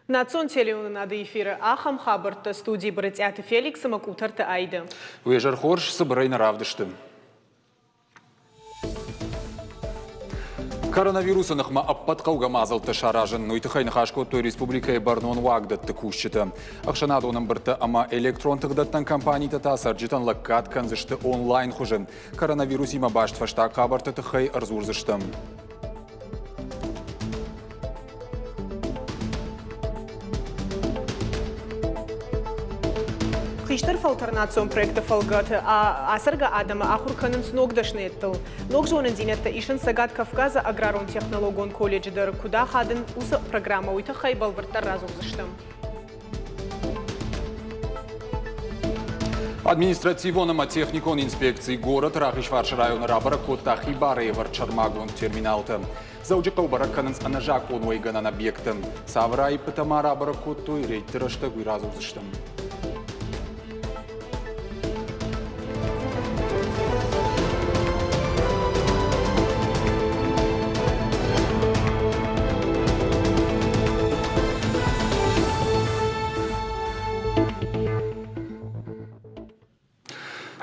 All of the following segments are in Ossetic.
Национ телеуынынады эфиры ахӕм хабӕрттӕ студийы Брытъиаты Феликс ӕмӕ Къутӕрты Аидӕ. Уе зӕр хорз, цыбырӕй нӕ равдысты. Коронавирусы ныхмӕ ӕппӕт хъӕугӕ мадзӕлттӕ саразын, уый тыххӕй ныхас кодтой республикӕйы бӕрнон уагдӕтты кусджытӕ. Ӕхсӕнадон ӕмбырдтӕ ӕмӕ электрон тыхдӕттӕн компанитӕ та цӕрджытӕн лӕггад кӕндзысты онлайн хуызы. Коронавирусимӕ баст фӕстаг хабӕртты тыххӕй ӕрдзурдзыстӕм. Хистӕр фӕлтӕр национ проекты фӕлгӕты ацӕргӕ адӕмы ахуыр кӕнынц ног дӕсныйӕдтыл. Ног зонындзинӕдтӕ исынц Цӕгат Кавказы аграрон-технологон колледжы дӕр. Куыд ахадын уыцы программӕ, уый тыххӕй бӕлвырддӕр радзурдзыстӕм. Административон ӕмӕ техникон инспекци горӕты Рахизфарсы районы рабӕрӕг кодта хибарӕй ӕвӕрд сӕрмагонд терминалтӕ. Дзӕуджыхъӕуы бӕрӕг кӕнынц ӕнӕзакъон уӕйгӕнӕн объекттӕ. Цавӕр аиппытӕ ма рабӕрӕг кодтой, рейдты рӕстӕг уый радзурдзыстӕм.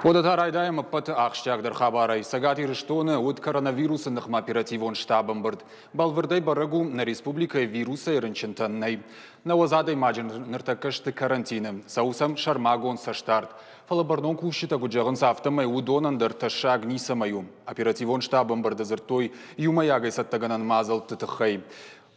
Уӕдӕ та райдайӕм ӕппӕты ахсджиагдӕр хабарӕй. Цӕгат Ирыстоны уыд коронавирусы ныхмӕ оперативон штаб ӕмбырд. Бӕлвырдӕй бӕрӕг у, нӕ республикӕйы вирусӕй рынчынтӕн нӕй. 90 адӕймаджы ныртӕккӕ сты карантины, цӕуы сӕм сӕрмагонд цӕстдард. Фӕлӕ бӕрнон кусджытӕ куыд зӕгъынц, афтӕмӕй уыдонӕн дӕр тӕссаг ницӕмӕй у. Оперативон штаб ӕмбырды дзырдтой иумӕйагӕй цӕттӕгӕнӕн мадзӕлтты тыххӕй.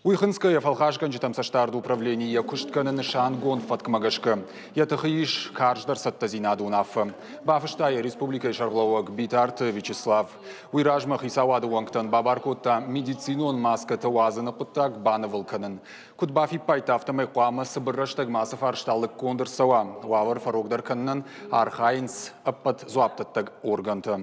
Уый хынцгӕйӕ фӕлхасгӕнджытӕм цӕстдарды управлени йӕ куыст кӕны нысангонд фӕткмӕ гӕсгӕ. Йӕ тыхы ис карздӕр цӕттӕдзинады уынаффӕ. Бафыста йӕ республикӕйы сӕргълӕууӕг Битарты Вячеслав. Уый размӕ хицауады уӕнгтӕн бабар кодта медицинон маскӕтӕ уадзыны хъуыддаг банывыл кӕнын. Куыд бафиппайдта, афтӕмӕй хъуамӕ цыбыр рӕстӕгмӕ ацы фарста лыггонд ӕрцӕуа. Уавӕр фӕрогдӕр кӕнынӕн архайынц ӕппӕт дзуапдӕттӕг органтӕ.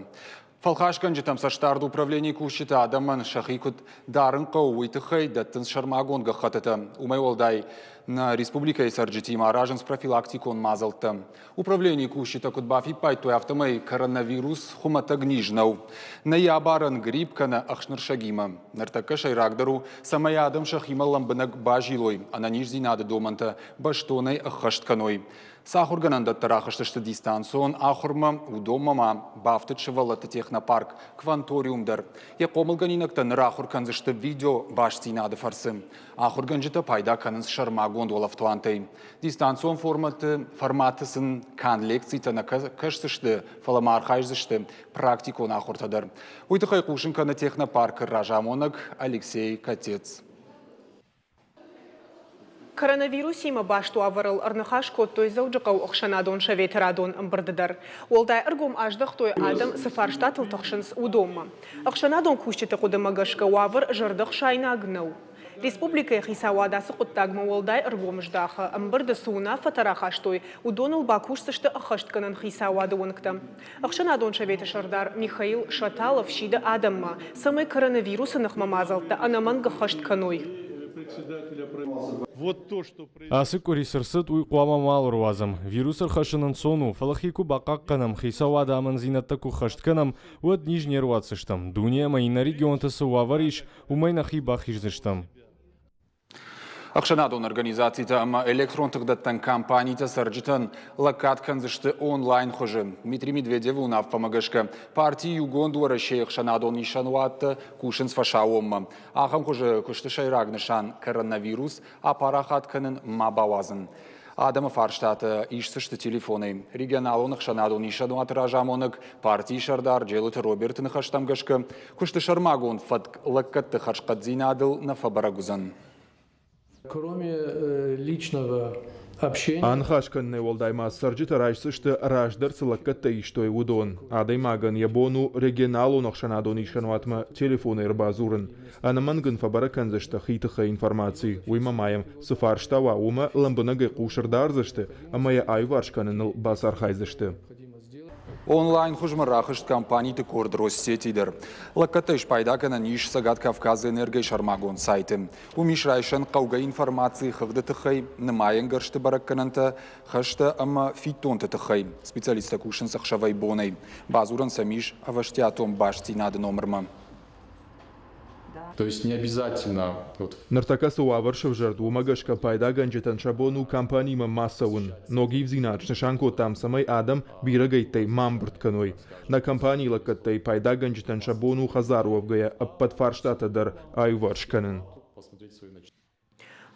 Фӕлхасгӕнджытӕм цӕстдард управленийы кусджытӕ адӕмӕн сӕхи куыд дарын хъӕуы, уый тыххӕй дӕттынц сӕрмагонд гӕххӕттытӕ. Уымӕй уӕлдай, нӕ республикӕйы цӕрджытимӕ аразынц профилактикон мадзӕлттӕ. Управленийы кусджытӕ куыд бафиппайдтой, афтӕмӕй коронавирус хуымӕтӕг низ нӕу. Нӕй абарӕн грипп кӕнӕ ӕхснырсӕгимӕ. Ныртӕккӕ сӕйрагдӕр у, цӕмӕй адӕм сӕхимӕ лӕмбынӕг базилой, ӕнӕниздзинады домӕнтӕ бӕстонӕй ӕххӕст кӕной. Цы ахуыргӕнӕндӕттӕ рахызтысты дистанцион ахуырмӕ, уыдонмӕ ма бафтыд сывӕллӕтты технопарк «Кванториум» дӕр. Йӕ хъомылгӕнинӕгтӕ ныр ахуыр кӕндзысты видеобастдзинады фӕрцы. Ахуыргӕнджытӕ пайда кӕнынц сӕрмагонд уӕлӕфтуантӕй. Дистанцион форматы, форматы сын канд лекцитӕ нӕ кӕсдзысты, фӕлӕ ма архайдзысты практикон ахуыртӕ дӕр. Уый тыххӕй хъусын кӕны технопаркы разамонӕг Алексей Котец. Коронавирусимӕ баст уавӕрыл ӕрныхас кодтой Дзӕуджыхъӕуы ӕхсӕнадон советы радон ӕмбырды дӕр. Уӕлдай ӕргом аздӕхтой, адӕм цы фарстатыл тыхсынц, уыдонмӕ. Ӕхсӕнадон кусджыты хъуыдымӕ гӕсгӕ уавӕр зӕрдӕхсаинаг нӕу. Республикӕйы хицауад ацы хъуыддагмӕ уӕлдай ӕргом здахы. Ӕмбырды цы уынаффӕтӕ рахастой, уыдоныл бакусдзысты ӕххӕстгӕнӕн хицауады уӕнгтӕ. Ӕхсӕнадон советы сӕрдар Михаил Шаталов сиды адӕммӕ, цӕмӕй коронавирусы ныхмӕ мадзӕлттӕ ӕнӕмӕнг ӕххӕст кӕной. Ацы къуыри цы рцыд, уый хъуамӕ ма ӕруадзӕм. Вирус ӕрхӕссын ӕнцон у, фӕлӕ хи куы бахъахъхъӕнӕм, хицауады амындзинӕдтӕ куы ххӕст кӕнӕм, уӕд низ не руадздзыстӕм. Дуне ӕмӕ иннӕ регионты цы уавӕр ис, уымӕй нӕхи бахиздзыстӕм. Ӕхсӕнадон организацитӕ ӕмӕ электрон тыхдӕттӕн компанитӕ цӕрджытӕн лӕггад кӕндзысты онлайн хуызы. Дмитрий Медведевы уынаффӕмӕ гӕсгӕ парти Иугонд Уӕрӕсейы ӕхсӕнадон исӕнуӕттӕ кусынц фӕсаууонмӕ. Ахӕм хуызы куысты сӕйраг нысан коронавирус апарахат кӕнын ма бауадзын. Адӕмы фарстатӕ исдзысты телефонӕй. Регионалон ӕхсӕнадон исӕнуаты разамонӕг, партийы сӕрдар Джелыты Роберты ныхӕстӕм гӕсгӕ, куысты сӕрмагонд фӕтк лӕггӕдты хӕрзхъӕддзинадыл нӕ фӕбӕрӕг уыдзӕн. Кроме личного общения. Аныхас кӕнынӕй уӕлдай ма цӕрджытӕ райсдзысты, раздӕр цы лӕггӕдтӕ истой, уыдон. Адӕймагӕн йӕ бон у регионалон ӕхсӕнадон исӕнуатмӕ телефонӕй ӕрбадзурын. Ӕнӕмӕнг ын фӕбӕрӕг кӕндзысты хи тыххӕй информаци, уыимӕ ма йӕм цы фарста уа, уымӕ лӕмбынӕгӕй хъус ӕрдардзысты ӕмӕ йӕ аиуварс кӕныныл бацархайдзысты. Онлайн хуызмӕ рахызт компаниты къорд Россети дӕр. Лӕггӕдтӕй спайда кӕнӕн ис Цӕгат Кавказы энергойы сӕрмагонд сайты. Уым ис райсӕн хъӕугӕ информаци хыгъды тыххӕй, нымайӕн гӕрзты бӕрӕггӕнӕнтӕ, хӕстӕ ӕмӕ фиддонты тыххӕй. Специалисттӕ кусынц ӕхсӕвӕй-бонӕй. Бадзурӕн сӕм ис ӕвӕстиатон бастдзинады номырмӕ. То есть не обязательно вот Ныртӕккӕ цы уавӕр сӕвзӕрд, уымӕ гӕсгӕ пайдагӕнджытӕн сӕ бон у компанимӕ ма цӕуын. Ног ивддзинад снысан кодтам, цӕмӕй адӕм бирӕгӕйттӕй ма ӕмбырд кӕной. Нӕ компанийы лӕггӕдтӕй пайдагӕнджытӕн сӕ бон у хӕдзар уӕвгӕйӕ ӕппӕт фарстатӕ дӕр аиуварс кӕнын.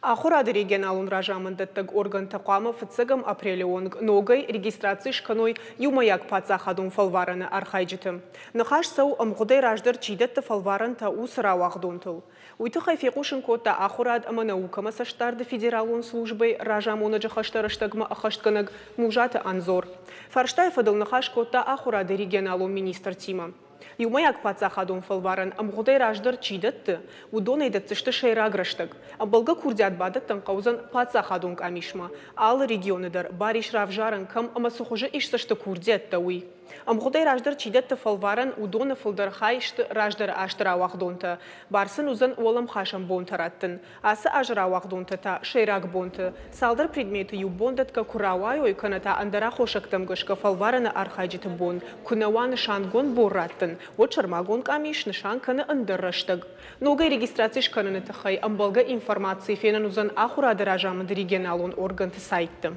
Ахуырады регионалон разамынддӕттӕг органтӕ хъуамӕ фыццӕгӕм апрелы онг ногӕй регистраци скӕной иумӕйаг паддзахадон фӕлварӕны архайджыты. Ныхас цӕуы ӕмгъуыдӕй раздӕр чи дӕтты фӕлварӕнтӕ, уыцы рауагъдонтыл. Уый тыххӕй фехъусын кодта Ахуырад ӕмӕ наукӕмӕ цӕстдарды федералон службӕйы разамонӕджы хӕстӕ рӕстӕгмӕ ӕххӕстгӕнӕг Музаты Анзор. Фарстайы фӕдыл ныхас кодта ахуырады регионалон министртимӕ. Иумӕйаг паддзахадон фӕлварӕн ӕмгъуыдӕй раздӕр чи дӕтты, уыдонӕй дӕтдзысты сӕйраг рӕстӕг. Ӕмбӕлгӕ курдиат бадӕттӕн хъӕудзӕн паддзахадон къамисмӕ. Алы регионы дӕр бар ис равзарын, кӕм ӕмӕ цы хуызы исдзысты курдиӕттӕ, уый. Ӕмгъуыдӕй раздӕр чи дӕтты фӕлварӕн, уыдоны фылдӕр хай сты раздӕры азты рауагъдонтӕ. Бар сын уыдзӕн уӕлӕмхасӕн бонтӕ раттын. Ацы азы рауагъдонтӕ та сӕйраг бонты цалдӕр предметы иу бон дӕтгӕ куы рауайой кӕнӕ та ӕндӕр аххосӕгтӕм гӕсгӕ фӕлварӕны архайджыты бон куы нӕ уа нысангонд бон раттын, уӕд сӕрмагонд къамис нысан кӕны ӕндӕр рӕстӕг. Ногӕй регистраци скӕныны тыххӕй ӕмбӕлгӕ информаци фенӕн уыдзӕн ахуырады разамынды регионалон органты сайтты.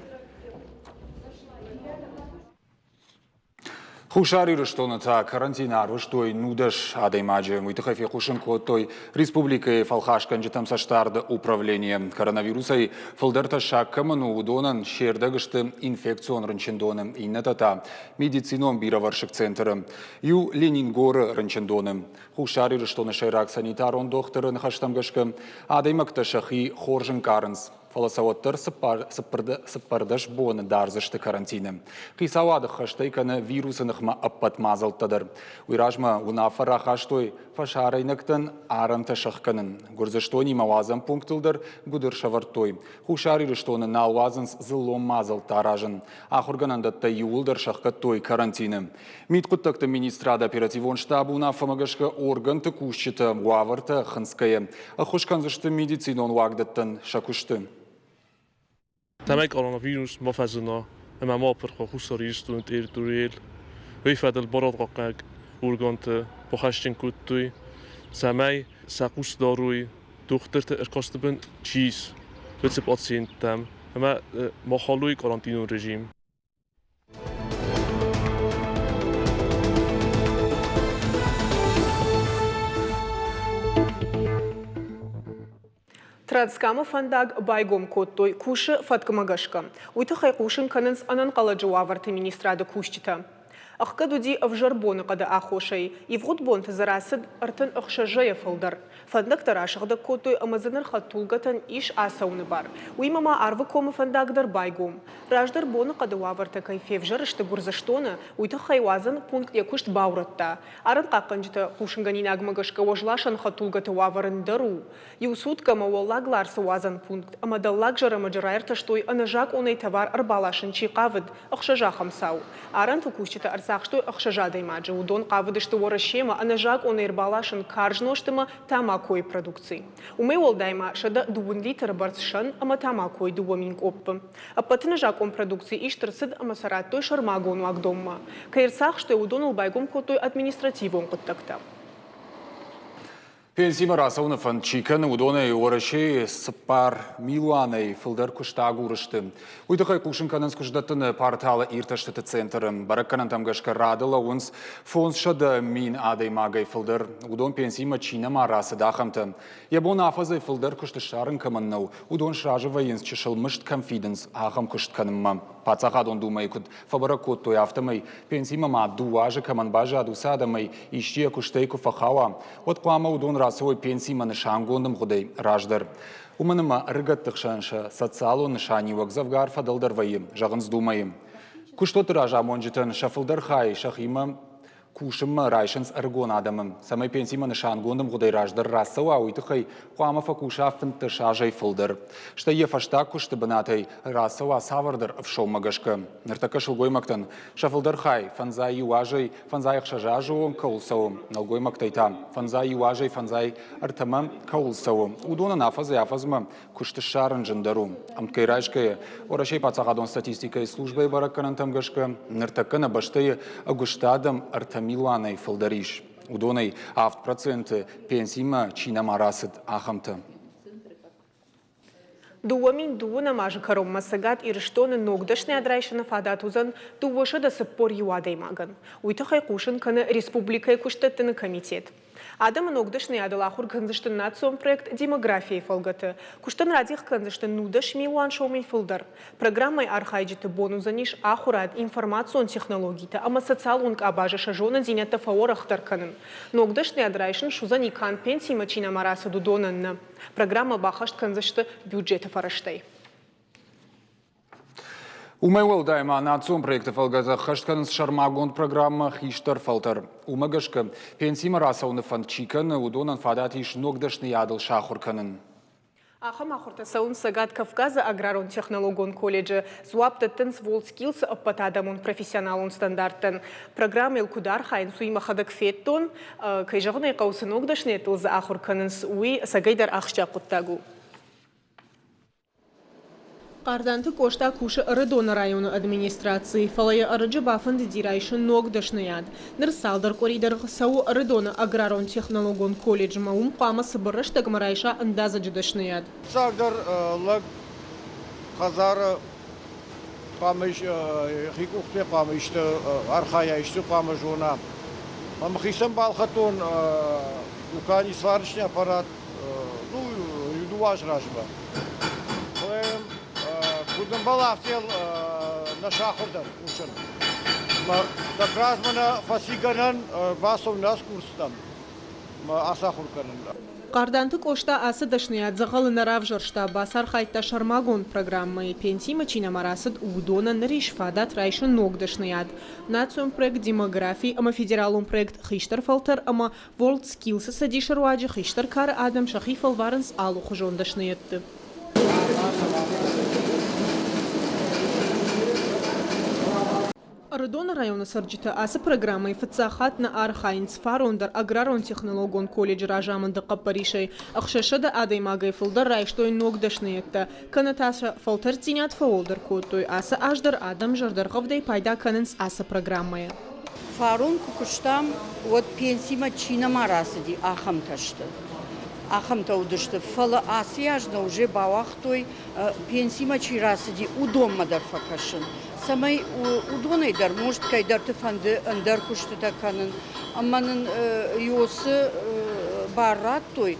Хуссар Ирыстоны та карантины арвыстой 19 адӕймаджы. Уый тыххӕй фехъусын кодтой республикӕйы фӕлхасгӕнджытӕм цӕстдарды управление. Коронавирусӕй фылдӕр тӕссаг кӕмӕн у, уыдонӕн се рдӕг сты инфекцион рынчындоны, иннӕтӕ та медицинон бирӕвӕрсыг центры. Иу Ленингоры рынчындоны. Хуссар Ирыстоны сӕйраг санитарон дохтыры ныхӕстӕм гӕсгӕ, адӕймӕгтӕ сӕхи хорз ӕнкъарынц. Фӕлӕ сӕ уӕддӕр 14 боны дардзысты карантины. Хицауады хӕстӕй кӕны вирусы ныхмӕ ӕппӕт мадзӕлттӕ дӕр. Уый размӕ уынаффӕ рахастой фӕсарӕйнӕгтӕн арӕнтӕ сӕхгӕнын. Гуырдзыстонимӕ уадзӕн пунктыл дӕр гуыдыр сӕвӕрдтой. Хуссар Ирыстоны нал уадзынц дзыллон мадзӕлттӕ аразын. Ахуыргӕнӕндӕттӕ иууылдӕр сӕхгӕдтой карантины. Мидхъуыддӕгты министрады оперативон штабы уынаффӕмӕ гӕсгӕ органты кусджытӕ уавӕртӕ хынцгӕйӕ ӕххуыс кӕндзысты медицинон уагдӕттӕн сӕ куысты. Цӕмӕй коронавирус ма фӕзына ӕмӕ ма апырх уа Хуссар Ирыстоны территорийыл, уый фӕдыл барадхъахъхъӕнӕг органты бахӕсджын кодтой, цӕмӕй сӕ хъус дарой, дохтырты ӕркасты бын чи ис, уыцы пациенттӕм ӕмӕ ма халой карантинон режим. Транскамы фӕндаг байгом кодтой кусы фӕткмӕ гӕсгӕ. Уый тыххӕй хъусын кӕнынц ӕнӕнхъӕлӕджы уавӕрты министрады кусджытӕ. Ӕхгӕд уыди ӕвзӕр боныхъӕды аххосӕй. Ивгъуыд бонты дзы рацыд 36-ӕй фылдӕр. Фӕндӕгтӕ расыгъдӕг кодтой ӕмӕ дзы ныр хӕдтулгӕтӕн ис ацӕуыны бар. Уыимӕ ма Арвыкомы фӕндаг дӕр байгом. Раздӕр боныхъӕды уавӕртӕ кӕй февзӕр сты Гуырдзыстоны, уый тыххӕй уадзӕн пункт йӕ куыст баурӕдта. Арӕнхъахъхъӕнджытӕ хъусынгӕнинагмӕ гӕсгӕ уӕзласӕн хӕдтулгӕты уавӕр ӕндӕр у. Иу суткӕмӕ Уӕллаг Ларсы уадзӕн пункт ӕмӕ Дӕллаг Зӕрӕмӕджы раиртӕстой ӕнӕзакъонӕй товар ӕрбаласын чи хъавыд, ӕхсӕз ахӕм цау. Арӕнты кусджытӕ ӕрцахстой ӕхсӕз адӕймаджы. Уыдон хъавыдысты Уӕрӕсемӕ ӕнӕзакъонӕй ӕрбаласын карз нозт ӕмӕ тамакойы продукци. Уымӕй уӕлдай ма 102 литры бӕрц сӕн ӕмӕ тамакойы 2000 къоппы. Ӕппӕты нӕзакъон продукци ист ӕрцыд ӕмӕ сӕ радтой сӕрмагонд уагдонмӕ. Кӕй ӕрцахстой, уыдоныл байгом кодтой административон хъуыддӕгтӕ. Пенсимӕ рацӕуыны фӕнд чи кӕны, уыдонӕй Уӕрӕсейы цыппар милуанӕй фылдӕр куыстагур сты. Уый тыххӕй хъусын кӕнынц куыстдӕттыны порталы иртӕстыты центры. Бӕрӕггӕнӕнтӕм гӕсгӕ рады лӕууынц 500 000 адӕймагӕй фылдӕр. Уыдон пенсимӕ чи нӕма рацыд, ахӕмтӕ. Йӕ бон афӕдзӕй фылдӕр куыст ссарын кӕмӕн нӕу, уыдон сразы вӕййынц чысыл мызд кӕм фидынц, ахӕм куыст кӕнынмӕ. Паддзахадон Думӕйы куыд фӕбӕрӕг кодтой, афтӕмӕй пенсимӕ ма дыууӕ азы кӕмӕн баззад, уыцы адӕмӕй исчи йӕ куыстӕй куы фӕхауа, уӕд хъуамӕ уыдон рацӕуой пенсимӕ нысангонд ӕмгъуыдӕй раздӕр. Уымӕн ӕмӕ ӕрыгӕтты хсӕн сӕ социалон нысаниуӕг дзӕвгар фӕдӕлдӕр вӕййы, зӕгъынц Думӕйы. Куыстуӕтты разамонджытӕн сӕ фылдӕр хай сӕхимӕ кусынмӕ райсынц ӕрыгон адӕмы. Цӕмӕй пенсимӕ нысангонд ӕмгъуыдӕй раздӕр рацӕуа, уый тыххӕй хъуамӕ фӕкуса 15 азӕй фылдӕр. Стӕй йӕ фӕстаг куысты бынатӕй рацӕуа цавӕрдӕр ӕфсонмӕ гӕсгӕ. Ныртӕккӕ сылгоймӕгтӕн сӕ фылдӕр хай фӕндзай иу азӕй фӕндзай ӕхсӕз азы онг кӕуыл цӕуы, нӕлгоймӕгтӕй та фӕндзай иу азӕй фӕндзай ӕртӕмӕ кӕуыл цӕуы, уыдонӕн афӕдзӕй-афӕдзмӕ куыст ссарын зындӕр у. Ӕмткӕй райсгӕйӕ, Уӕрӕсейы паддзахадон статистикӕйы службӕйы бӕрӕггӕнӕнтӕм гӕсгӕ, ныртӕккӕ нӕ бӕстӕйы ӕгуыст адӕм ӕртӕ милуанӕй фылдӕр ис. Уыдонӕй 7% пенсимӕ чи нӕма рацыд, ахӕмтӕ. 2012 азы кӕронмӕ Цӕгат Ирыстоны ног дӕсныйад райсыны фадат уыдзӕн 241 адӕймагӕн. Уый тыххӕй хъусын кӕны республикӕйы куыстдӕттыны комитет. Адӕмы ног дӕсныйадыл ахуыр кӕндзысты национ проект «Демография-йы фӕлгӕты. Куыстӕн радих кӕндзысты 19 милуан сомӕй фылдӕр. Программӕйы архайджыты бон уыдзӕнис ахуырад, информацион технологитӕ ӕмӕ социалон къабазы сӕ зонындзинӕдтӕ фӕуӕрӕхдӕр кӕнын. Ног дӕсныйад райсын суыдзӕни канд пенсимӕ чи нӕма рацыд, уыдонӕн нӕ. Программӕ баххӕст кӕндзысты бюджеты фӕрӕзтӕй. Уымӕй уӕлдай ма национ проекты фӕлгӕты ӕххӕст кӕнынц сӕрмагонд программӕ «Хистӕр фӕлтӕр». Уымӕ гӕсгӕ, пенсимӕ рацӕуыны фӕнд чи кӕны, уыдонӕн фадат ис ног дӕсныйадыл сахуыр кӕнын. Ахӕм ахуыртӕ цӕуынц Цӕгат Кавказы аграрон-технологон колледжы, дзуапп дӕттынц WorldSkills-ы ӕппӕтадӕмон профессионалон стандарттӕн. Программӕйыл куыд архайынц, уый мӕхӕдӕг федтон. Кӕй зӕгъын ӕй хъӕуы, цы ног дӕсныйӕдтыл дзы ахуыр кӕнынц, уый ӕцӕгӕйдӕр ахсджиаг хъуыддаг у. Хъарданты Къоста кусы Ӕрыдоны районы администрацийы, фӕлӕ йӕ ӕрӕджы бафӕндыди райсын ног дӕсныйад. Ныр цалдӕр къуыри дӕргъы цӕуы Ӕрыдоны аграрон-технологон колледжмӕ, уым хъуамӕ цыбыр рӕстӕгмӕ райса ӕндадзӕджы дӕсныйад. Фыццагдӕр лӕг хӕдзары хъуамӕ хи къухтӕй хъуамӕ исты архайа, исты хъуамӕ зона. Ӕмӕ хицӕн балхӕдтон дукани сварочный аппарат, ну, иу аз размӕ. Куыд ӕмбӕлы, афтӕ нӕ сахуыр дӕн кусын. Как раз мӕнӕ фӕци гӕнӕн бацӕуын ацы курсытӕм ацахуыр кӕнын. Хъарданты Къоста ацы дӕсныйад дзӕгъӕлы нӕ равзӕрста, бацархайдта сӕрмагонд программӕйы. Пенсимӕ чи нӕма рацыд, уыдонӕн ныр ис фадат райсын ног дӕсныйад. Национ проект «Демографи» ӕмӕ федералон проект «Хистӕр фӕлтӕр» ӕмӕ WorldSkills-ы цӕдисы руаджы хистӕр кары адӕм сӕхи фӕлварынц алыхуызон дӕсныйӕдты. Ӕрыдоны районы цӕрджытӕ ацы программӕйы фыццаг хатт нӕ архайынц. Фарон дӕр аграрон-технологон колледжы разамынды хъӕппӕрисӕй 600 адӕймагӕй фылдӕр райстой ног дӕсныйӕдтӕ, кӕнӕ та сӕ фӕлтӕрддзинад фӕуӕлдӕр кодтой. Ацы аз дӕр адӕм зӕрдӕргъӕвдӕй пайда кӕнынц ацы программӕйӕ. Фарон куы куыстам, уӕд пенсимӕ чи нӕма рацыди, ахӕмтӕ сты. Ахӕмтӕ уыдысты. Фӕлӕ ацы аз нӕ уже бауагътой, пенсимӕ чи рацыди, уыдонмӕ дӕр фӕкӕсын. Цӕмӕй уыдонӕй дӕр, может, кӕйдӕрты фӕнды ӕндӕр куыстытӕ кӕнын. Ӕмӕ нын ИОС-ы бар радтой,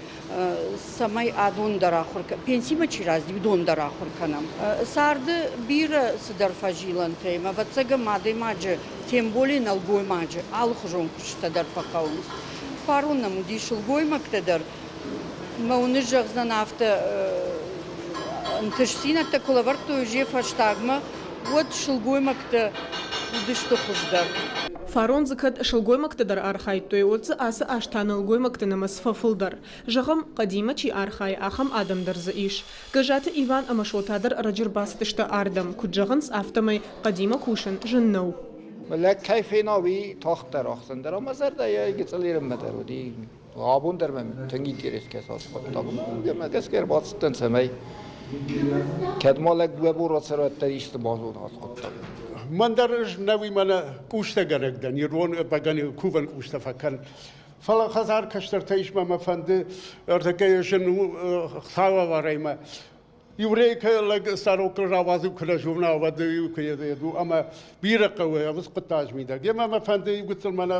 цӕмӕй адон дӕр ахуыр пенсимӕ чи рацыди, уыдон дӕр ахуыр кӕнӕм. Царды бирӕ цыдӕр фӕзилӕнтӕ ӕмӕ, ӕвӕццӕгӕн, адӕймаджы, тем более нӕлгоймаджы, алыхуызон куыстытӕ дӕр фӕхъӕуынц. Фарон нӕм уыди сылгоймӕгтӕ дӕр. Мӕ уыны зӕгъдзӕн афтӕ, ӕнтыстдзинӕдтӕ куы лӕвӕрдтой уже фӕстагмӕ, уӕд сылгоймӕгтӕ уыдысты хуыздӕр. Фарон дзы кӕд сылгоймӕгтӕ дӕр архайдтой, уӕд дзы ацы аз та нӕлгоймӕгты нымӕц фӕфылдӕр. Зӕгъӕм, хъӕдимӕ чи архайы, ахӕм адӕм дӕр дзы ис. Гӕззаты Иван ӕмӕ Шота дӕр ӕрӕджы ӕрбацыдысты ардӕм. Куыд зӕгъынц, афтӕмӕй хъӕдимӕ кусын зын нӕу. Лӕг кӕй фена, уый тагъддӕр ахсындӕр, ӕмӕ зӕрдӕ йӕ гыццыл ирынмӕ дӕр уыди. Абон дӕр мӕм тынг интерес кӕсы ацы хъуыддаг. Мӕ гӕсгӕ ӕрбацыдтӕн, цӕмӕй кӕд ма лӕг дыууӕ бон рацӕра, уӕддӕр исты базона ацы хъуыддаг. Мӕн дӕр ӕз нӕуи мӕнӕ къустӕгӕнӕг дӕн, ирон бӕгӕны кувӕн къустӕ фӕкӕн. Фӕлӕ хӕдзар кӕстӕртӕ ис мӕ мӕ фӕнды ӕртӕккӕ зын у хцауӕвӕрӕй мӕ Еврейкӕ лӕг сарокыл рауадзын куы нӕ зона, уӕд иу куы еду ӕмӕ бирӕ хъӕуы ӕвыз хъуыддаджы мидӕг. Емӕ мӕ фӕнды иу гыццыл мӕнӕ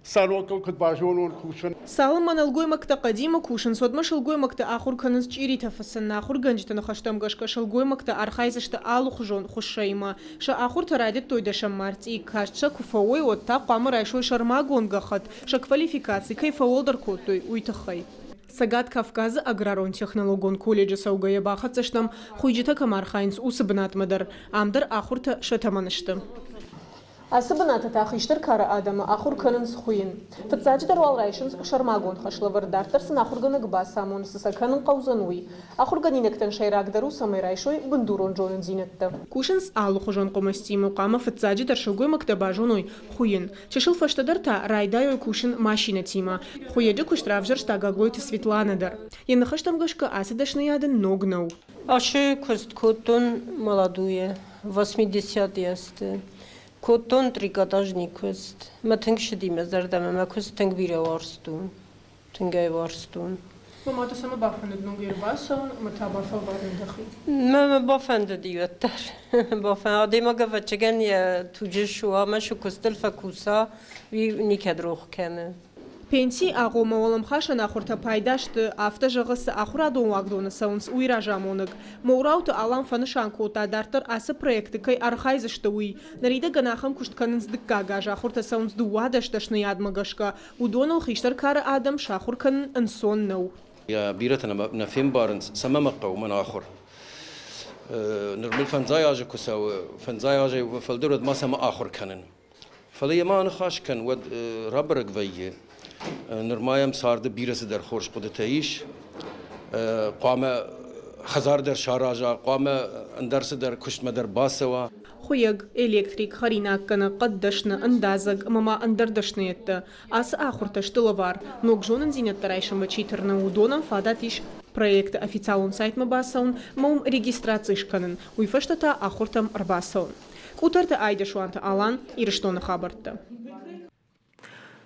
сарокыл куыд базонон кусын. Цалынмӕ нӕлгоймӕгтӕ хъӕдимӕ кусынц, уӕдмӕ сылгоймӕгтӕ ахуыр кӕнынц чъиритӕ фыцын. Ахуыргӕнджыты ныхӕстӕм гӕсгӕ сылгоймӕгтӕ архайдзысты алыхуызон хуыссӕимӕ. Сӕ ахуыртӕ райдыдтой дӕсӕм мартъи. Каст сӕ куы фӕуой, уӕд та хъуамӕ райсой сӕрмагонд гӕххӕтт, сӕ квалификаци кӕй фӕуӕлдӕр кодтой, уый тыххӕй. Цӕгат Кавказы аграрон-технологон колледжы цӕугӕйӕ бахӕццӕ стӕм, хуыйджытӕ кӕм архайынц, уыцы бынатмӕ дӕр. Ам дӕр ахуыртӕ сӕ тӕмӕны сты. Ацы бынаты та хистӕр кары адӕмы ахуыр кӕнынц хуыйын. Фыццаджыдӕр уал райсынц сӕрмагонд хӕслӕвӕрд, дарддӕр сын ахуыргӕнӕг бацамоны, цы сӕ кӕнын хъӕудзӕн, уый. Ахуыргӕнинӕгтӕн сӕйрагдӕр у, цӕмӕй райсой бындурон зонындзинӕдтӕ. Кусынц алыхуызон хъуымӕцтимӕ, хъуамӕ фыццаджыдӕр сылгоймӕгтӕ базоной хуыйын. Чысыл фӕстӕдӕр та райдайой кусын машинӕтимӕ. Хуыйӕджы куыст равзӕрста Гаглойты Светланӕ дӕр. Йӕ ныхӕстӕм гӕсгӕ ацы дӕсныйад ын ног нӕу. Ашы куыст кодтон молодуйӕ, 80-ӕсты. Кодтон трикотажный куыст. Мӕ тынг сыди мӕ зӕрдӕмӕ, мӕ куыст тынг бирӕ уарзтон. Тынг ӕй уарзтон. Мӕ та цӕмӕ бафӕндыд ногӕй ӕрбацӕуын ӕмӕ та бафӕлварын дӕхи? Мӕ мӕ бафӕндыди уӕддӕр. Бафӕн адӕймаг ӕвӕццӕгӕн йӕ туджы суа ӕмӕ шы куыстыл фӕкуса, уый никӕд рох кӕны. Пенсийы агъоммӕ уӕлӕмхасӕн ахуыртӕ пайда сты, афтӕ зӕгъы, цы ахуырадон уагдоны цӕуынц, уый разамонӕг. Моурауты Алан фӕнысан кодта, дарддӕр ацы проекты кӕй архайдзысты, уый. Ныридӕгӕн ахӕм куыст кӕнынц дыккаг аз, ахуыртӕ цӕуынц 12 дӕсныйадмӕ гӕсгӕ. Уыдоныл хистӕр кары адӕм сахуыр кӕнын ӕнцон нӕу. Бирӕтӕ нӕ фембарынц, цӕмӕ мӕ хъӕуы мӕн ахуыр. Ныр мыл фӕндзай азы куы цӕуы, фӕндзай азӕй фылдӕр, уӕд ма цӕмӕ ахуыр кӕнын. Фӕлӕ йемӕ аныхас кӕн, уӕд рабӕрӕг вӕййы, нырма йӕм царды бирӕ цыдӕр хорз хъуыдытӕ ис. Хъуамӕ хӕдзар дӕр сараза, хъуамӕ ӕндӕр цыдӕр куыстмӕ дӕр бацӕуа. Хуыйӕг, электрик, хӕринаггӕнӕг, хъӕддӕсны, ӕндадзӕг ӕмӕ ма ӕндӕр дӕсныйӕдтӕ. Ацы ахуыртӕ сты лӕвар. Ног зонындзинӕдтӕ райсынмӕ чи тырны, уыдонӕн фадат ис проекты официалон сайтмӕ бацӕуын ӕмӕ уым регистраци скӕнын, уый фӕстӕ та ахуыртӕм ӕрбацӕуын. Къутӕрты Айдӕсуанты Алан, Ирыстоны хабӕрттӕ.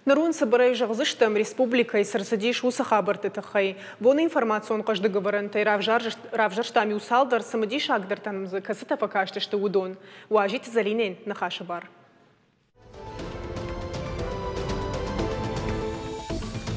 Ныр уын цыбырӕй зӕгъдзыстӕм, республикӕйы цы рцыдис, уыцы хабӕртты тыххӕй. Боны информацион хъӕздыг ӕвӕрӕнтӕй равзӕрстам иу цалдӕр цымыдисагдӕртӕн дзы кӕцытӕ фӕкастысты, уыдон. Уазиты Зӕлинӕйӕн ныхасы бар.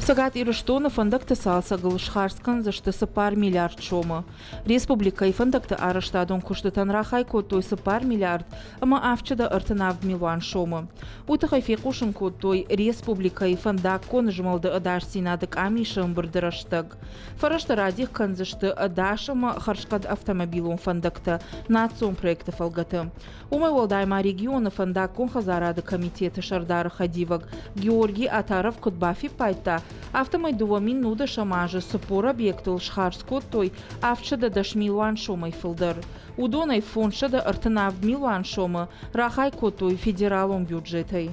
Цӕгат Ирыстоны фӕндӕгты цалцӕгыл схардз кӕндзысты 4 миллиард сомы. Республикӕйы фӕндӕгты арӕзтадон куыстытӕн рахай кодтой 4 миллиард ӕмӕ 737 милуан сомы. Уый тыххӕй фехъусын кодтой республикӕйы фӕндаггон змӕлды ӕдасдзинады къамисы ӕмбырды рӕстӕг. Фӕрӕзтӕ радих кӕндзысты ӕдас ӕмӕ хӕрзхъӕд автомобилон фӕндӕгтӕ национ проекты фӕлгӕты. Уымӕй уӕлдай ма регионы фӕндаггон хӕдзарады комитеты сӕрдары хӕдивӕг Георгий Атаров куыд бафиппайдта, афтӕмӕй 2010 азы 40 объектыл схардз кодтой 710 милуан сомӕй фылдӕр. Уыдонӕй 537 милуан сомы рахай кодтой федералон бюджетӕй.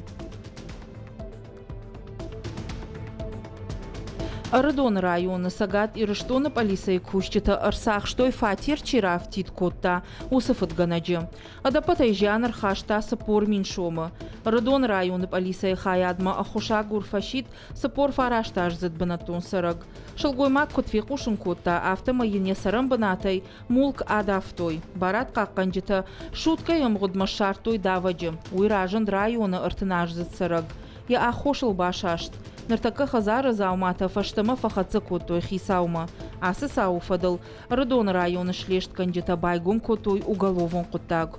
Ӕрыдоны районы Цӕгат Ирыстоны пъӕлицӕйы кусджытӕ ӕрцахстой фатер чи рафтид кодта, уыцы фыдгӕнӕджы. Ӕдӕппӕтӕй зиан ӕрхаста 40 000 сомы. Ӕрыдоны районы пъӕлицӕйы хайадмӕ ӕххуысагур фӕсидт 49 аздзыд бынӕттон цӕрӕг. Сылгоймаг куыд фехъусын кодта, афтӕмӕй йын йӕ цӕрӕнбынатӕй мулк адавтой. Барадхъахъхъӕнджытӕ суткӕйы ӕмгъуыдмӕ ссардтой давӕджы. Уый разынд районы ӕртыназдзыд цӕрӕг. Йӕ аххосыл басаст. Ныртӕккӕ хӕдзары дзауматӕ фӕстӕмӕ фӕхӕццӕ кодтой хицаумӕ. Ацы цауы фӕдыл Ӕрыдоны районы слестгӕнджытӕ байгом кодтой уголовон хъуыддаг.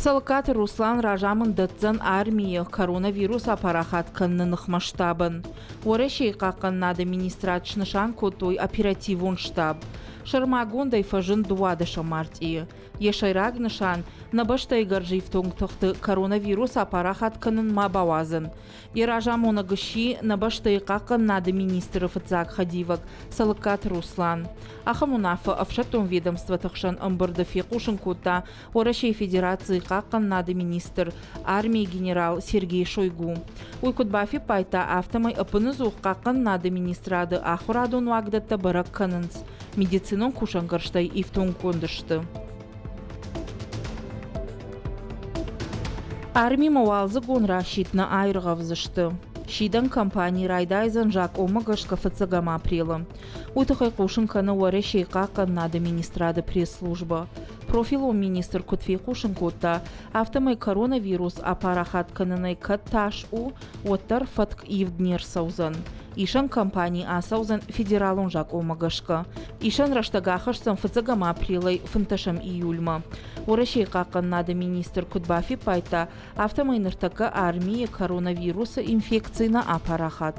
Цӕлыккаты Руслан разамынд дӕтдзӕн армийы коронавирус апарахат кӕныны ныхмӕ штабӕн. Уӕрӕсейы хъахъхъӕнынады министрад снысан кодтой оперативон штаб. Сӕрмагондӕй фӕзынд 12 мартъийы. Йӕ сӕйраг нысан – нӕ бӕстӕйы гӕрзифтонг тыхты коронавирус апарахат кӕнын ма бауадзын. Йӕ разамонӕг сси нӕ бӕстӕйы хъахъхъӕнынады министры фыццаг хӕдивӕг Цӕлыккаты Руслан. Ахӕм уынаффӕ ӕфсӕддон ведомствоты хсӕн ӕмбырды фехъусын кодта Уӕрӕсейы Федерацийы хъахъхъӕнынады министр, армийы генерал Сергей Шойгу. Уый куыд бафиппайдта, афтӕмӕй ӕппыныдзух хъахъхъӕнынады министрады ахуырадон уагдӕттӕ бӕрӕг кӕнынц, медицинон кусӕнгӕрзтӕй ифтонггонд сты. Армимӕ уалдзыгон расидт нӕ аиргъӕвдзысты. Сидӕн кампани райдайдзӕн закъонмӕ гӕсгӕ фыццӕгӕм апрелы. Уый тыххӕй хъусын кӕны Уӕрӕсейы хъахъхъӕнынады министрады пресс-службӕ. Профилон министр куыд фехъусын кодта, афтӕмӕй коронавирус апарахат кӕнынӕй кӕд тас у, уӕддӕр фӕтк ивд не рцӕудзӕн. Исӕн кампани ацӕудзӕн федералон закъонмӕ гӕсгӕ. Исӕн рӕстӕг ахӕсдзӕн фыццӕгӕм апрелӕй фынддӕсӕм июльмӕ. Уӕрӕсейы хъахъхъӕнынады министр куыд бафиппайдта, афтӕмӕй ныртӕккӕ армийы коронавирусы инфекци нӕ апарахат.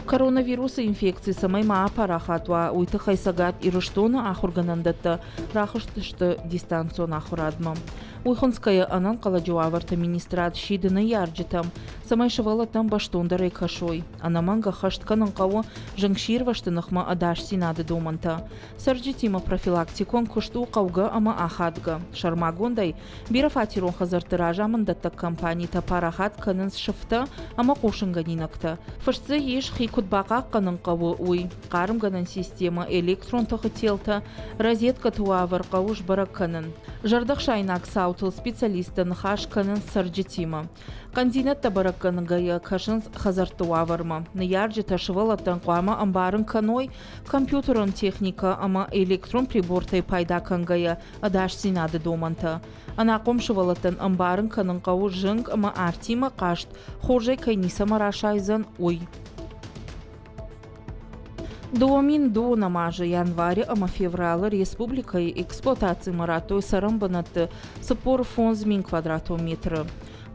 Коронавирусы инфекци цӕмӕй ма апарахат уа, уый тыххӕй Цӕгат Ирыстоны ахуыргӕнӕндӕттӕ рахызтысты дистанцион ахуырадмӕ. Уый хынцгӕйӕ ӕнӕнхъӕлӕджы уавӕрты министрад сиды ныййарджытӕм, цӕмӕй сывӕллӕттӕм бӕстондӕрӕй кӕсой. Ӕнӕмӕнг ӕххӕст кӕнын хъӕуы зынгсирвӕзты ныхмӕ ӕдасдзинады домӕнтӕ. Цӕрджытимӕ профилактикон куыст у хъӕугӕ ӕмӕ ахадгӕ. Сӕрмагондӕй, бирӕфатерон хӕдзӕртты разамынддӕттӕг компанитӕ парахат кӕнынц сыфтӕ ӕмӕ хъусынгӕнинӕгтӕ. Фыст дзы ис, хи куыд бахъахъхъӕнын хъӕуы, уый. Хъармгӕнӕн системӕ, электрон тыхы телтӕ, розеткӕты уавӕр хъӕуы сбӕрӕг кӕнын. Зӕрдӕхсаинаг цаутыл специалисттӕ ныхас кӕнынц цӕрджытимӕ. Хъӕндзинӕдтӕ бӕрӕггӕнгӕйӕ кӕсынц хӕдзӕртты уавӕрмӕ. Ныййарджытӕ сывӕллӕттӕн хъуамӕ ӕмбарын кӕной, компьютерон техникӕ ӕмӕ электрон прибортӕй пайда кӕнгӕйӕ ӕдасдзинады домӕнтӕ. Ӕнахъом сывӕллӕттӕн ӕмбарын кӕнын хъӕуы зынг ӕмӕ артимӕ хъазт хорзӕй кӕй ницӕмӕ расайдзӕн, уый. 2002 азы январы ӕмӕ февралы республикӕйы эксплуатацимӕ радтой цӕрӕнбынӕтты 45 000 квадратон метры.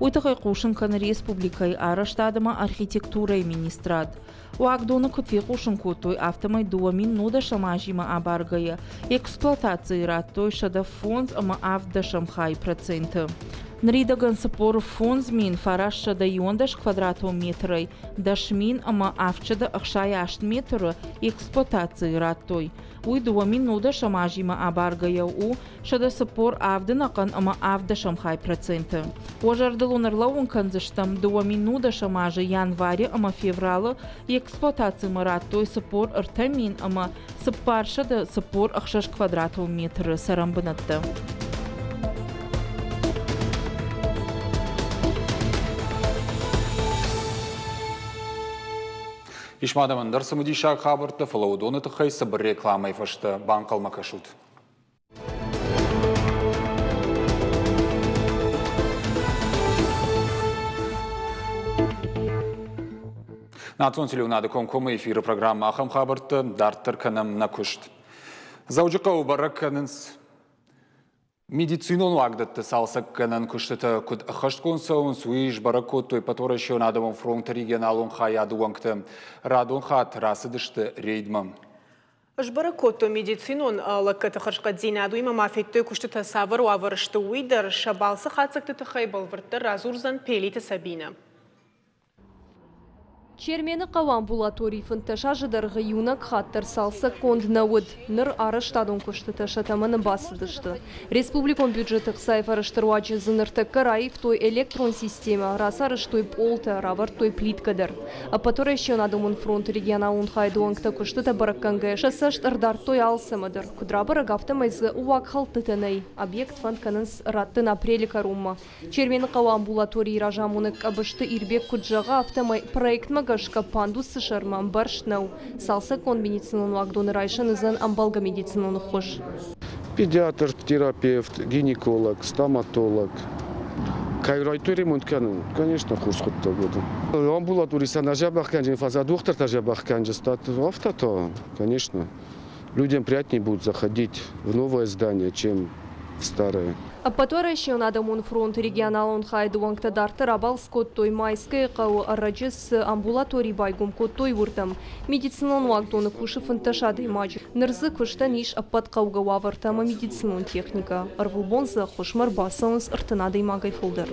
Уый тыххӕй хъусын кӕны республикӕйы арӕзтад ӕмӕ архитектурӕйы министрад. Уагдоны куыд фехъусын кодтой, афтӕмӕй 2010 азимӕ абаргӕйӕ эксплуатацийы радтой 105 ӕмӕ 70 хай проценты. Ныридӕгӕн 45 911 квадратон метрӕй 10 000 ӕмӕ 768 метры эксплуатацийы радтой. Уый 2010 азимӕ абаргӕйӕ у 147 ӕнӕхъӕн ӕмӕ 70 хай проценты. Уӕ зӕрдыл уын ӕрлӕууын кӕндзыстӕм, 2010 азы январы ӕмӕ февралы эксплуатацимӕ радтой 43 мин ӕмӕ 446 квадратон метры цӕрӕнбынӕттӕ. Ис ма дӕм ӕндӕр цымыдисаг хабӕрттӕ, фӕлӕ уыдоны тыххӕй цыбыр рекламӕйы фӕстӕ банхъӕлмӕ кӕсут. Национ телеуынады комкоммӕ эфиры программӕ ахӕм хабӕрттӕ дарддӕр кӕнӕм нӕ куыст. Дзӕуджыхъӕуы бӕрӕг кӕнынц медицинон уагдӕтты цалцӕггӕнӕн куыстытӕ куыд ӕххӕстгонд цӕуынц, уый сбӕрӕг кодтой Ӕппӕтуӕрӕсеон адӕмон фронты регионалон хайады уӕнгтӕ. Радон хатт рацыдысты рейдмӕ. Сбӕрӕг кодтой медицинон лӕггӕдты хӕрзхъӕддзинад, уыимӕ ма федтой куыстытӕ цавӕр уавӕры сты, уый дӕр. Сӕ балцы хатдзӕгты тыххӕй бӕлвырддӕр радзурдзӕн Пелиты Сабинӕ. Чермены хъӕуы амбулаторийы 15 азы дӕргъы иунӕг хатт дӕр цалцӕггонд нӕ уыд. Ныр арӕзтадон куыстытӕ сӕ тӕмӕны бацыдысты. Республикон бюджеты ӕхцайы фӕрӕзты руаджы дзы ныртӕккӕ раивтой электрон системӕ, рацарӕзтой пъолтӕ, равӕрдтой плиткӕ дӕр. Ӕппӕтуӕрӕсеон адӕмон фронты регионалон хайады уӕнгтӕ куыстытӕ бӕрӕггӕнгӕйӕ сӕ цӕст ӕрдардтой алцӕмӕ дӕр. Куыд рабӕрӕг, афтӕмӕй дзы уагхӕлдтытӕ нӕй. Объект фӕнд кӕнынц раттын апрелы кӕронмӕ. Чермены хъӕуы амбулаторийы разамонӕг Къӕбысты Ирбег куыд зӕгъы, афтӕмӕй проектмӕ гӕсгӕ пандусы сӕрмӕ ӕмбӕрзт нӕу. Цалцӕггонд медицинон уагдоны райсӕн уыдзӕн ӕмбӕлгӕ медицинон ӕххуыс. Педиатр, терапевт, гинеколог, стоматолог. Кӕй райдтой ремонт кӕнын, конечно, хорз хъуыддаг уыд. Амбулатори сӕ нӕ дзӕбӕх кӕнджын, фӕлӕ дохтыртӕ дзӕбӕх кӕнджытӕ, афтӕ то, конечно. Людям приятнее будет заходить в новое здание, чем в старое. Ӕппӕтуӕрӕсеон адӕмон фронты регионалон хайады уӕнгтӕ дарддӕр абалц кодтой Майскӕйы хъӕуы ӕрӕджы цы амбулатори байгом кодтой, уырдӕм. Медицинон уагдоны кусы 15 адӕймаджы. Ныр дзы куыстӕн ис ӕппӕт хъӕугӕ уавӕртӕ ӕмӕ медицинон техникӕ. Ӕрвылбон дзы ӕххуысмӕ ӕрбацӕуынц 30 адӕймагӕй фылдӕр.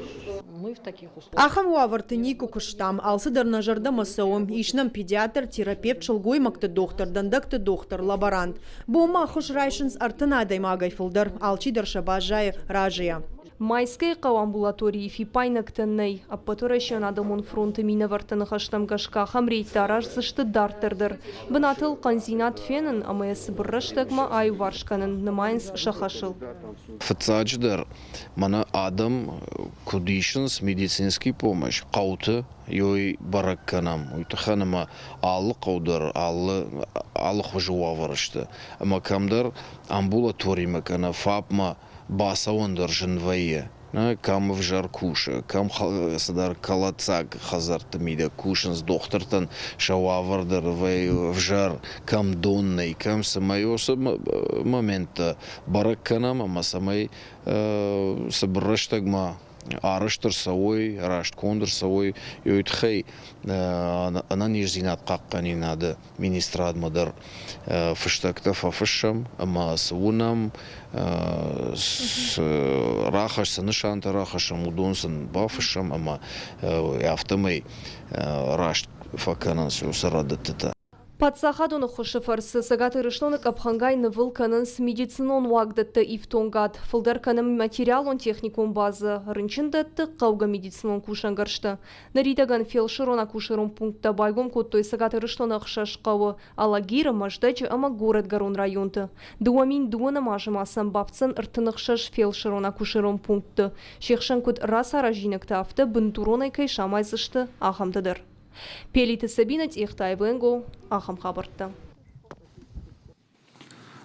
Ахӕм уавӕрты никуы куыстам, алцыдӕр нӕ зӕрдӕмӕ цӕуы. Ис нӕм педиатр, терапевт, сылгоймӕгты дохтыр, дӕндӕгты дохтыр, лаборант. Бонмӕ ӕххуыс райсынц 30 адӕймагӕй фылдӕр, алчидӕр сӕ баззайы разыйӕ. Майскӕйы хъӕуы амбулаторийы фиппаинӕгтӕ нӕй. Ӕппӕтуӕрӕсеон адӕмон фронты минӕвӕртты ныхӕстӕм гӕсгӕ ахӕм рейдтӕ араздзысты дарддӕр дӕр. Бынатыл хъӕндзинад фенын ӕмӕ йӕ цыбыр рӕстӕгмӕ аиуварс кӕнын нымайынц сӕ хӕсыл. Фыццаджыдӕр, мӕнӕ адӕм куыд исынц медицинский помощь хъӕуты, ёй бӕрӕг кӕнӕм, уый тыххӕн ӕмӕ алы хъӕу дӕр алы алыхуызы уавӕры сты. Ӕмӕ кӕмдӕр амбулаторимӕ кӕнӕ ФАП-мӕ бацӕуӕн дӕр зын вӕййы. Кӕм ӕвзӕр кусы, кӕм цыдӕр кӕлӕддзаг хӕдзӕртты мидӕг кусынц, дохтыртӕн сӕ уавӕр дӕр вӕййы ӕвзӕр, кӕм дон нӕй, кӕм цӕмӕй уыцы моменттӕ бӕрӕг кӕнӕм ӕмӕ цӕмӕй цыбыр рӕстӕгмӕ. арӕзт ӕрцӕуой, раст конд ӕрцӕуой, уый тыххӕй ӕнӕниздзинад хъахъхъӕнынады министрадмӕ дӕр фыстӕгтӕ фӕфыссӕм ӕмӕ цы уынӕм, цы рахӕсс, цы нысантӕ рахӕссӕм, уыдон сын бафыссӕм ӕмӕ афтӕмӕй раст фӕкӕнынц уыцы рӕдыдтытӕ. Паддзахадон ӕххуысы фӕрцы Цӕгат Ирыстоны къӕпхӕнгай нывыл кӕнынц медицинон уагдӕтты ифтонгад, фылдӕр кӕны материалон-техникон базӕ, рынчындӕтты, хъӕугӕ медицинон кусӕнгӕрзтӕ. Ныридӕгӕн фелсырон-акушерон пункттӕ байгом кодтой Цӕгат Ирыстоны ӕхсӕз хъӕуы Алагиры, Мӕздӕджы ӕмӕ Горӕтгӕрон районты. 2012 азы ма сӕм бафтдзӕн 36 фелсырон-акушерон пункты, се хсӕн куыд рацаразинӕгтӕ, афтӕ бындуронӕй кӕй самайдзысты, ахӕмтӕ дӕр. Пелиты Сабина, Цъехтаев Энго, ахӕм хабӕрттӕ.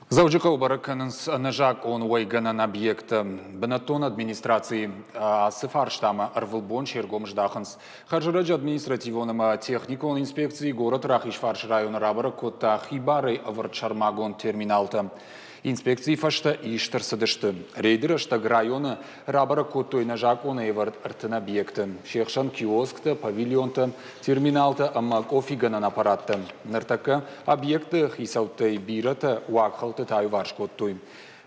Дзӕуджыхъӕуы бӕрӕг кӕнынц ӕнӕзакъон уӕйгӕнӕн объекттӕ. Бынӕттон администрацийы ацы фарстамӕ ӕрвылбон се ргом здахынц. Хӕрзӕрӕджы административон ӕмӕ техникон инспекци горӕты Рахизфарсы районы рабӕрӕг кодта хибарӕй ӕвӕрд сӕрмагонд терминалтӕ. Инспекцийы фӕстӕ ист ӕрцыдысты. Рейды рӕстӕг районы рабӕрӕг кодтой нӕзакъонӕй ӕвӕрд 30 объекты. Се хсӕн киосктӕ, павильонтӕ, терминалтӕ ӕмӕ къофигӕнӕн аппараттӕ. Ныртӕккӕ объектты хицӕуттӕй бирӕтӕ уагхӕлдтытӕ аиуварс кодтой.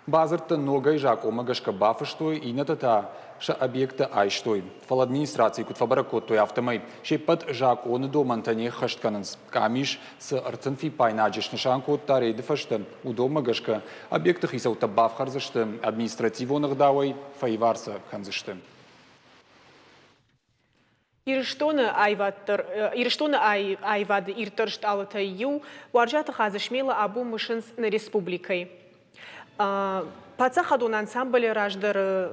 Бадзырдтӕ ногӕй закъонмӕ гӕсгӕ бафыстой, иннӕтӕ та сӕ объекттӕ айстой. Фӕлӕ администрацийы куыд фӕбӕрӕг кодтой, афтӕмӕй се ппӕт закъоны домӕнтӕ не ххӕст кӕнынц. Къамис цы 30 фиппаинаджы снысан кодта рейды фӕстӕ, уыдонмӕ гӕсгӕ объекты хицӕуттӕ бафхӕрдзысты административон ӕгъдауӕй, фӕивар сӕ кӕндзысты. Ирыстоны Ирыстоны аивады ирддӕр стъалытӕй иу Уарзиаты Хадзысмелы абон мысынц нӕ республикӕйы. Паддзахадон ансамблы раздӕры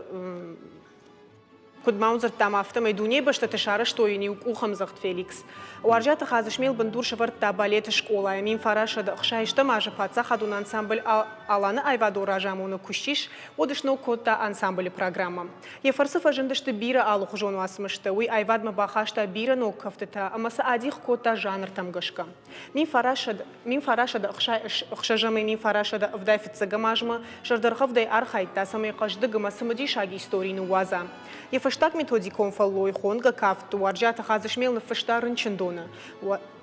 Куыд ма уын дзырдтам, афтӕмӕй дунейы бӕстӕты сарӕзтой йын иу къухӕмдзӕгъд Феликс. Уарзиаты Хадзысмел бындур сӕвӕрдта балеты скъолайы 1960 азы паддзахадон ансамбль Аланы аивадон разамонӕг куы ссис, уӕд сног кодта ансамблы программӕ. Йӕ фӕрцы фӕзындысты бирӕ алыхуызон уацмыстӕ, уый аивадмӕ бахаста бирӕ ног кӕфтытӕ ӕмӕ сӕ адих кодта жанртӕм гӕсгӕ. 1906 ӕмӕ 1975 азмӕ зӕрдӕргъӕвдӕй архайдта, цӕмӕй хъӕздыг ӕмӕ цымыдисаг истори ныууадза. Йӕ фӕстаг методикон фӕллой хонгӕ кафт Уарзиаты Хадзысмел ныффыста рынчындоны.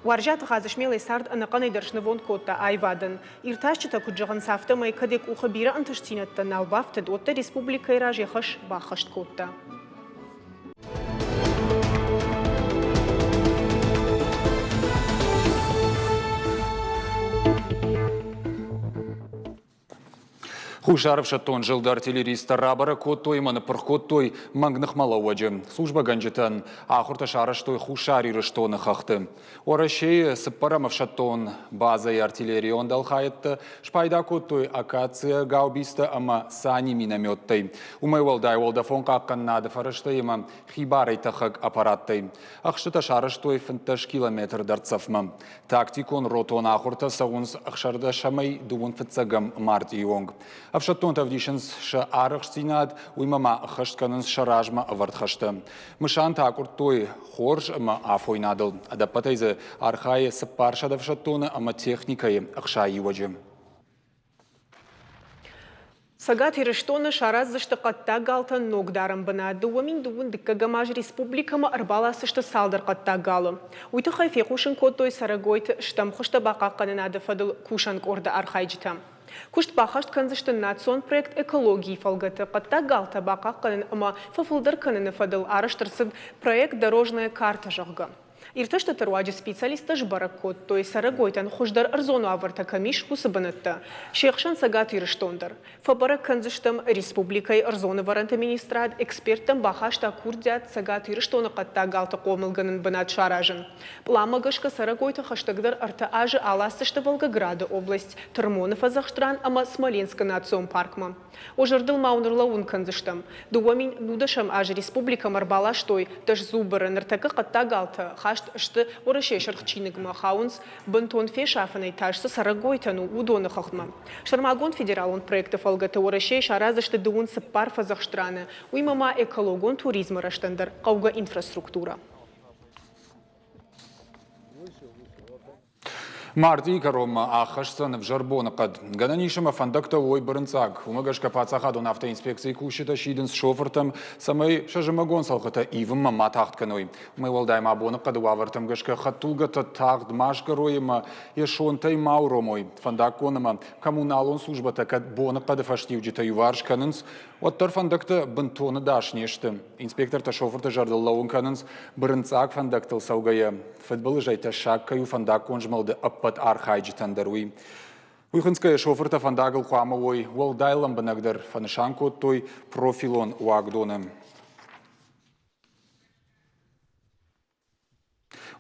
Уарзиаты Хадзысмел йӕ цард ӕнӕхъӕнӕй дӕр снывонд кодта аивадӕн. Иртасджытӕ куыд зӕгъынц, афтӕмӕй кӕд йӕ къухы бирӕ ӕнтыстдзинӕдтӕ нал бафтыд, уӕддӕр республикӕйы раз йӕ хӕс баххӕст кодта. Хуссар ӕфсӕддон зылды артиллеристтӕ рабӕрӕг кодтой ӕмӕ ныппырх кодтой мӕнг ныхмӕлӕууӕджы. Службӕгӕнджытӕн ахуыртӕ сарӕзтой Хуссар Ирыстоны хӕхты. Уӕрӕсейы цыппӕрӕм ӕфсӕддон базӕйы артиллерион дӕлхайӕдтӕ спайда кодтой акация гаубицтӕ ӕмӕ сани минометтӕй. Уымӕй уӕлдай уӕлдӕфон хъахъхъӕнынады фӕрӕзтӕй ӕмӕ хибарӕй тӕхӕг аппараттӕй. Ӕхстытӕ сарӕзтой 15 километр дӕрддзӕфмӕ. Тактикон ротон ахуыртӕ цӕуынц ӕхсӕрдӕсӕмӕй дыууын фыццӕгӕм мартъийы онг. Ӕфсӕддонтӕ ӕвдисынц сӕ арӕхстдзинад, уыимӕ ма ӕххӕст кӕнынц сӕ размӕ ӕвӕрд хӕстӕ. Мысантӕ акъуырдтой хорз ӕмӕ афойнадыл. Ӕдӕппӕтӕй дзы архайы 400 ӕфсӕддоны ӕмӕ техникӕйы 60 иуӕджы. Цӕгат Ирыстоны сараздзысты хъӕддаг галтӕн ног дарӕн бынат. 2012 дыккӕгӕм аз республикӕмӕ ӕрбаласдзысты цалдӕр хъӕддаг галы. Уый тыххӕй фехъусын кодтой цӕрӕгойты стӕм хуызтӕ бахъахъхъӕнынады фӕдыл кусӕн къорды архайджытӕ. Куыст баххӕст кӕндзысты национ проект «Экологийы» фӕлгӕты хъӕддаг галтӕ бахъахъхъӕнын ӕмӕ фӕфылдӕр кӕныны фӕдыл арӕзт ӕрцыд проект «Дорожная карта», зӕгъгӕ. Иртӕстыты руаджы специалисттӕ сбӕрӕг кодтой, цӕрӕгойтӕн хуыздӕр ӕрдзон уавӕртӕ кӕм ис, уыцы бынӕттӕ. Се хсӕн Цӕгат Ирыстон дӕр. Фӕбӕрӕг кӕндзыстӕм, республикӕйы ӕрдзон ӕвӕрӕнты министрад эксперттӕм бахаста курдиат Цӕгат Ирыстоны хъӕддаг галты хъомылгӕнӕн бынат саразын. Пъланмӕ гӕсгӕ цӕрӕгойты хӕстӕгдӕр ӕртӕ азы аласдзысты Волгограды область, Тырмоны фӕдзӕхст ран ӕмӕ Смоленскы национ паркмӕ. Уӕ зӕрдыл ма уын ӕрлӕууын кӕндзыстӕм, 2010 азы республикӕмӕ ӕрбаластой дӕсзубыры, ныртӕккӕ хъӕддаг галтӕ хаст сты Уӕрӕсейы Сырх чиныгмӕ, хауынц бынтон фесафынӕй тас цы цӕрӕгойтӕн у, уыдоны хыгъдмӕ. Сӕрмагонд федералон проекты фӕлгӕты Уӕрӕсейы сараздзысты дыууын цыппар фӕдзӕхст раны, уыимӕ ма экологон туризмы рӕзтӕн дӕр хъӕугӕ инфраструктурӕ. Мартъийы кӕронмӕ аххӕсдзӕн ӕвзӕр боныхъӕд. Гӕнӕн ис ӕмӕ фӕндӕгтӕ уой бырынцъаг. Уымӕ гӕсгӕ паддзахадон автоинспекцийы кусджытӕ сидынц шофыртӕм, цӕмӕй сӕ зымӕгон цӕлхытӕ ивынмӕ ма тагъд кӕной. Уымӕй уӕлдай ма боныхъӕды уавӕртӕм гӕсгӕ хӕдтулгӕтӕ тагъд ма сгӕрой ӕмӕ йӕ сонтӕй ма уромой. Фӕндаггон ӕмӕ коммуналон службӕтӕ кӕд боныхъӕды фӕстиуджытӕ иуварс кӕнынц, уӕддӕр фӕндӕгтӕ бынтон ӕдас не сты. Инспектортӕ шофырты зӕрдыл лӕууын кӕнынц, бырынцъаг фӕндӕгтыл цӕугӕйӕ, фыдбылызӕй тӕссаг кӕй у фӕндаггон змӕлды ӕппӕт архайджытӕн дӕр, уый. Уый хынцгӕйӕ шофыртӕ фӕндагыл хъуамӕ уой уӕлдай лӕмбынӕгдӕр, фӕнысан кодтой профилон уагдоны.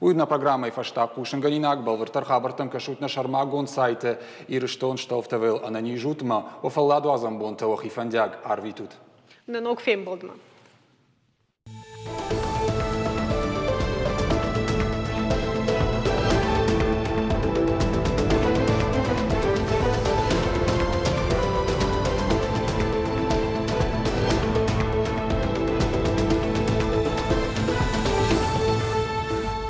Уый нӕ программӕйы фӕстаг хъусынгӕнинаг. Бӕлвырддӕр хабӕрттӕм кӕсут нӕ сӕрмагонд сайты Ирыстон Штолфтовел ӕнӕниз ут ӕмӕ уӕ фӕлладуадзӕн бонтӕ уӕхи фӕндиаг арвитут. Нӕ ног фембӕлдмӕ.